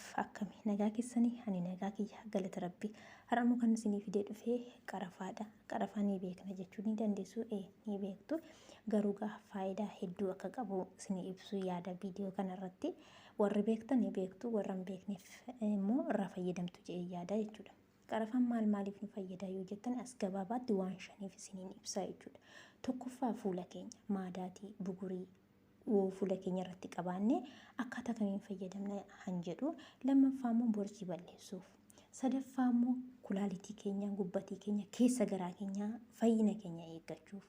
Har'aaf akkami nagaa keessanii? Ani nagaa kiyya, galata Rabbii. Har'a immoo kan isinii fidee dhufee qarafaadha. Qarafaa ni beekna jechuu ni dandeessu, ee ni beektu. Garuu gaa faayidaa hedduu akka qabu isinii ibsuu yaada viidiyoo kanarratti. Warri beektan ni beektu, warra hin beekneef immoo irraa fayyadamtu jedhee yaada jechuudha. Qarafaan maal maaliif nu fayyada yoo jettan, as gabaabaatti waan shaniif isiniin ibsaa jechuudha. Tokkoffaa, fuula keenya maadaatii, bugurii woo fuula keenya irratti qabaanne akkaataa kamiin fayyadamna han jedhu. Lammaffaa immoo borcii balleessuuf. Sadaffaa immoo kulaalitii keenya, gubbatii keenya, keessa garaa keenya, fayyina keenya eeggachuuf.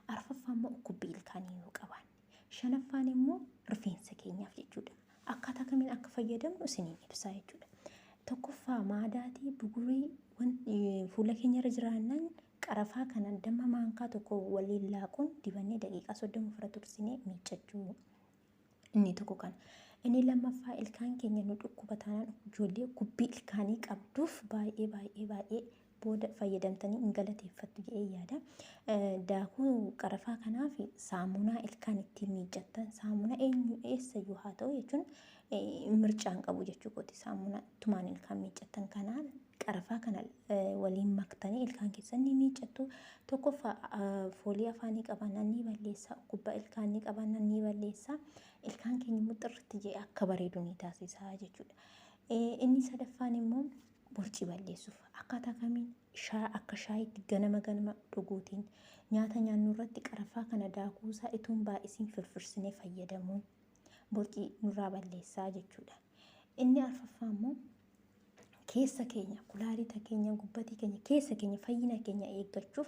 Arfaffaa immoo dhukkubbii ilkaanii yoo qabaanne. Shanaffaan immoo rifeensa keenyaaf jechuudha. Akkaataa kamiin akka fayyadamnu isiniin ibsaa jechuudha. Tokkoffaa, maadaatii, bugurii fuula keenya irra jiraannaan qarafaa kana damma maankaa tokko waliin laaquun dibannee daqiiqaa 30 ofirra tursinee miiccachuu. Inni tokko kana. Inni lammaffaa, ilkaan keenya nu dhukkuba taanaan, ijoollee gubbii ilkaanii qabduuf baay'ee baay'ee baay'ee booda fayyadamtanii hin galateeffattu jedhee yaada. Daakuu qarafaa kanaaf saamunaa ilkaan ittiin miiccattan, saamunaa eenyu eessayyuu haa ta'u jechuun mircaan qabu jechuu kooti. Saamunaa ittumaan ilkaan miiccattan kanaan qarafaa kana waliin maktanii ilkaan keessan ni miiccattu. Tokkoffaa, foolii afaanii qabaannaan ni balleessa. Gubbaa ilkaanii qabaannaan ni balleessa. Ilkaan keenya immoo xirritti jedhee akka bareedu ni taasisa jechuudha. Inni sadaffaan immoo borcii balleessuuf. Akkaataa kamiin? Akka shaayiitti ganama ganama dhuguutiin, nyaata nyaannu irratti qarafaa kana daakuusaa ituun baay'isiin firfirsinee fayyadamuun borcii nurraa balleessaa jechuudha. Inni arfaffaa immoo keessa keenya, kulaalita keenya, gubbatii keenya, keessa keenya, fayyina keenya eeggachuuf,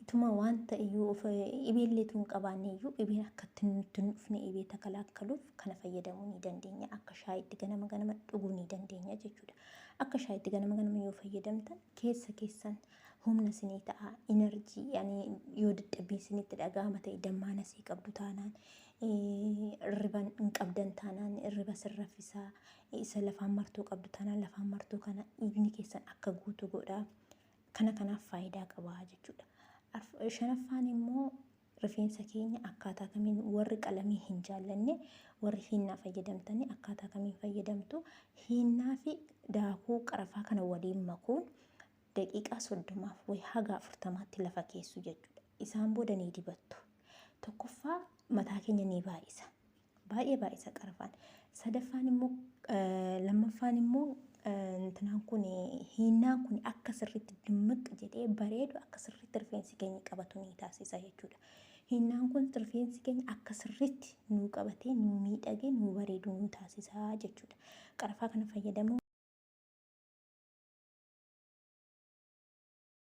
ituma waan ta'eyyuu of dhibeellee tun qabaanne iyyuu dhibeen akka itti nutti hin dhufne, dhibee takalaakkaluuf kana fayyadamuu ni dandeenya. Akka shaayiitti ganama ganama dhuguu ni dandeenya jechuudha. Akka shaayiitti ganama ganama yoo fayyadamtan keessa keessan humna isinii ta'a. Energy yani yoo dadhabbiin isinitti dhaga'ama ta'e, dammaana sii qabdu taanaan, irriban hin qabdan taanaan irriba sin raffisaa. Isa lafaan martuu qabdu taanaan lafaan martuu kana dhiigni keessan akka guutu godha. Kana kanaaf faayidaa qaba jechuudha. Shanaffaan immoo rifeensa keenya akkaataa kamiin, warri qalamii hin jaallanne, warri hinnaa fayyadamtanii akkaataa kamiin fayyadamtu? Hinnaa fi daakuu qarafaa kana waliin makuun daqiiqaa 30f wayi haga 40tti lafa keessu jechuudha. Isaan booda ni dibattu. Tokkoffaa, mataa keenya ni baay'isa. Baay'ee baay'isa qarafaan. Sadaffaan immoo, lammaffaan immoo intinaan kun, hiinnaan kun akka sirriitti dimmiq jedhee bareedu, akka sirriitti rifeensi keenya qabatu ni taasisa jechuudha. Hiinnaan kun rifeensi keenya akka sirriitti nuu qabatee, nuu miidhagee, nuu bareedu nuu taasisa jechuudha. Qarafaa kana fayyadamuun.